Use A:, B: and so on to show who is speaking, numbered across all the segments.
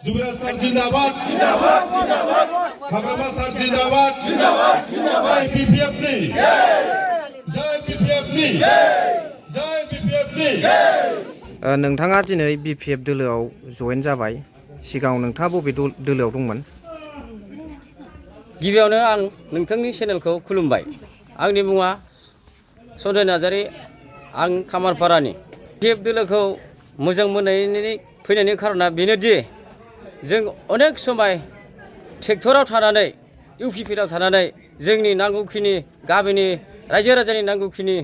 A: जुबराज सार जिंदाबाद हाग्रामा सार जिंदाबाद जय BPF नि जय BPF नि जय BPF नि
B: नोंथाङा दिनै BPF दोलोआव जयेन जाबाय सिगाङाव नोंथाङा बबे दोलोआव दंमोन
C: गिबियावनो आं नोंथांनि चेनेलखौ खुलुमबाय आंनि मुङा सनजय नार्जारी आं खामारपारानि BPF दोलोखौ मोजां मोननायनि फैनायनि खारना बेनोदि जों अनेक समाय ट्रेक्टराव थानानै UPPआव थानानै जोंनि नांगौखिनि गामिनि रायजो राजानि नांगौखिनि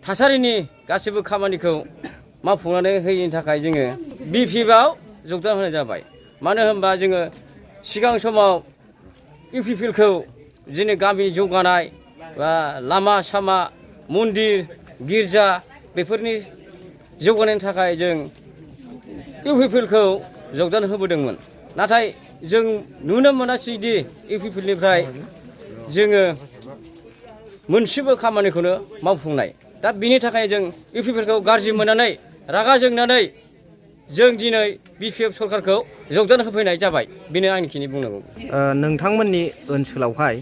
C: थासारिनि गासिबो खामानिखौ मावफुंनानै होयैनि थाखाय जोङो BPFआव जगदान होनाय जाबाय मानो होनबा जोङो सिगां समाव UPPखौ जोंनि गामि जौगानाय बा लामा सामा मन्दिर गिर्जा बेफोरनि जौगानायनि थाखाय जों UPPखौ जगदान होबोदोंमोन नाथाय जों नुनो मोनासैदि UPPनिफ्राय जोङो मोनसेबो खामानिखौनो मावफुंनाय दा बिनि थाखाय जों UPPखौ गाज्रि मोननानै रागा जोंनानै जों दिनै BPF सरकारखौ जगदान होफैनाय जाबाय बेनो आंनिखिनि बुंनांगौ
B: नोंथांमोननि ओनसोलावहाय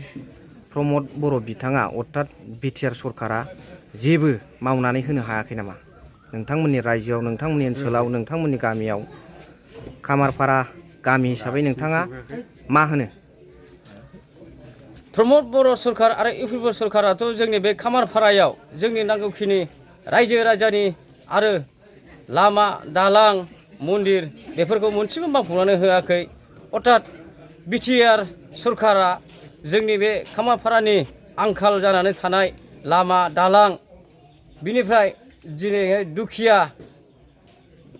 B: प्रमद बर' बिथाङा अर्थात BTR सरकारा जेबो मावनानै होनो हायाखै नामा नोंथांमोननि रायजोआव नोंथांमोननि ओनसोलाव नोंथांमोननि गामियाव खामारपारा गामि हिसाबै नोंथाङा मा होनो
C: प्रमद बर' सरकार आरो UPP सरकाराथ' जोंनि बे खामारपारायाव जोंनि नांगौखिनि रायजो राजानि आरो लामा दालां मन्दिर बेफोरखौ मोनसेबो मावफुंनानै होआखै अर्थात BTR सरकारा जोंनि बे खामारपारानि आंखाल जानानै थानाय लामा दालां बिनिफ्राय दिनैहाय दुखिया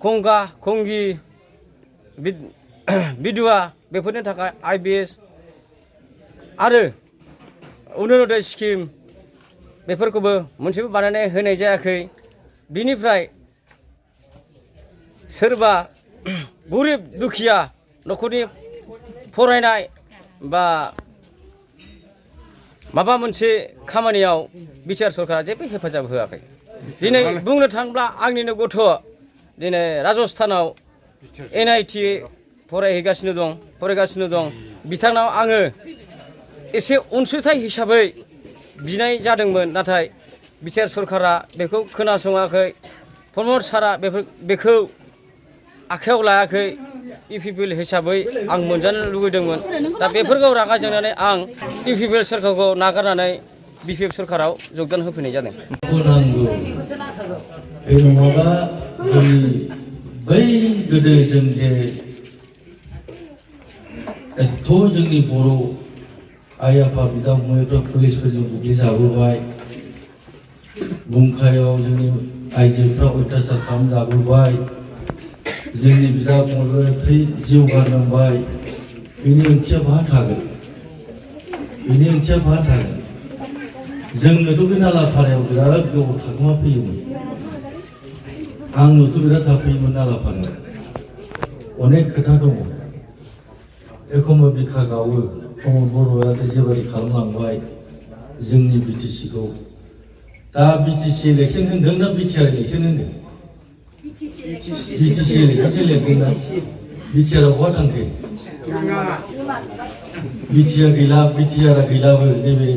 C: गंगा गंगि बिधुवा बेफोरनि थाखाय IBS आरो अरुण'दय स्किम बेफोरखौबो मोनसेबो बानायनाय होनाय जायाखै बिनिफ्राय सोरबा गरिब दुखिया न'खरनि फरायनाय बा माबा मोनसे खामानियाव BTR सरकारा जेबो हेफाजाब होआखै दिनै बुंनो थाङोब्ला आंनिनो गथ' दिनै राजस्थानाव NIT फरायगासिनो दं बिथांनाव आङो एसे अनसुंथाइ हिसाबै बिनाय जादोंमोन नाथाय BTR सरकारा बेखौ खोनासङाखै प्रमद सारा बेखौ आखायाव लायाखै UPP हिसाबै आं मोनजानो लुगैदोंमोन दा बेफोरखौ रागा जोंनानै आं UPP सरकारखौ नागारनानै BPF सरकाराव जगदान होफैनाय जादों
D: नांगौ बे नङाबा जोंनि बै गोदो जों जे एथ' जोंनि बर' आइ आफा बिदा फंबायफ्रा पुलिसफोरजों बुग्लिजाबोबाय बुंखायाव जोंनि आइजोफ्रा अयथासार खालामजाबोबाय जोंनि बिदा फंबायफ्रा जिउ गारनांबाय बेनि ओंथिया बहा थागोन जोंनोथ' बे नालापारायाव बिराद गोबाव थाखोमा फैयोमोन आंनोथ' बिराद थाफैयोमोन नालापारायाव अनेक खोथा दङ एखमबा बिखा गावो प्रमद बर'आ जेबादि खालामलांबाय जोंनि BTCखौ दा BTC इलेक्सन होनदों ना BTR इलेक्सन होनदों BTC इलेक्सन लिरदोंना BTRआव बहा थांखो BTR गैलाबो नैबे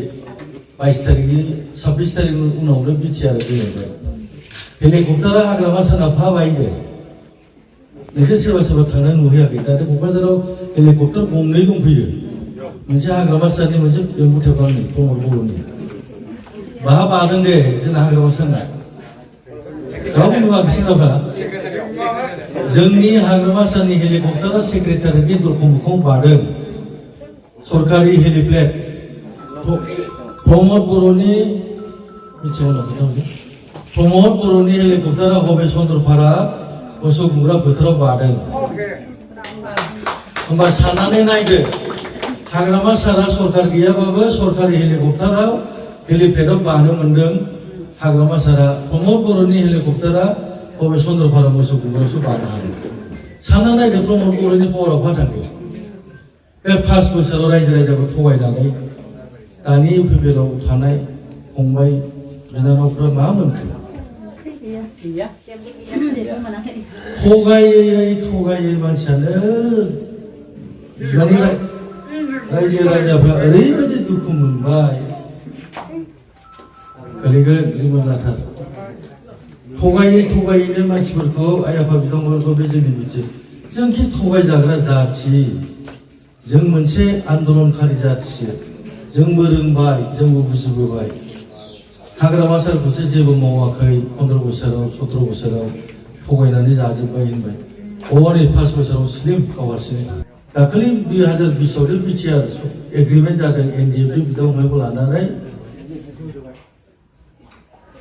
D: 22 तारिखनि 26 तारिखनि उनावनो BTR गेलेबाय हेलिकप्टारा हाग्रामा साना फाबायबो नोंसोर सोरबा थांनाय नुहैयाखै दा क'क्राझाराव हेलिकप्टार गंनै दंफैयो मोनसे हाग्रामा सारनि मोनसे एम्बुथेबांनि प्रमद बर'नि बाहा बादों दे जोंना हाग्रामा सारना रावबो नुवाखै सोरनावबा जोंनि हाग्रामा सारनि हेलिकप्टारा सेक्रेटारिनि दरखं मोखाङाव बादों सरकारि हेलिपेड प्रमद बर'नि प्रमद बर'नि हेलिकप्टारा हबे चन्द्रपारा मोसौ गुमग्रा फोथाराव बादों होमबा साननानै नायदो हाग्रामा सारा सरकार गैयाबाबो सरकारि हेलिकप्टाराव हेलिपेडआव बानो मोनदों हाग्रामा सारा प्रमद बर'नि हेलिकप्टारा हबे चन्द्रपारा मोसौ गुमग्रायावसो बानो हादों सानना नायदो प्रमद बर'नि पावाराव बहा थांखो बे 5 बोसोराव रायजो राजाखौ थगायनानै दानि UPPआव थानाय फंबाय बिनानावफ्रा मा मोनखो
E: Iya. Dia mana?
D: 토가의 마찬가지는 만일 라이즈라자가 어리바디 두쿠문 바이 그리고 리모나타 토가의 마시버고 아야파 비동버고 베즈니 비치 정키 토가의 자그라 자치 정 문체 안도론카리 자치 정버릉 바이 정부 부시부 바이 하그라 마살 부세 제보 모와 거의 콘드로고서로 소트로고서로 토가이나니 자주 바이인 바이 5월에 파스포처럼 슬림 가와시네 다클리 2020을 비치야 에그리먼트 자된 NDB 비동 회고 라나네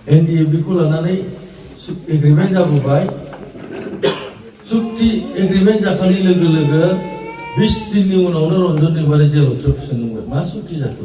D: NDB 고 라나네 agreement जाबोबाय सुक्ति एग्रीमेंट जाखांनाय लोगो लोगो 20 दिननि उनावनो रन्जन दैमारि जेलाव थ्रोबफिननांबाय मा सुक्ति जाखो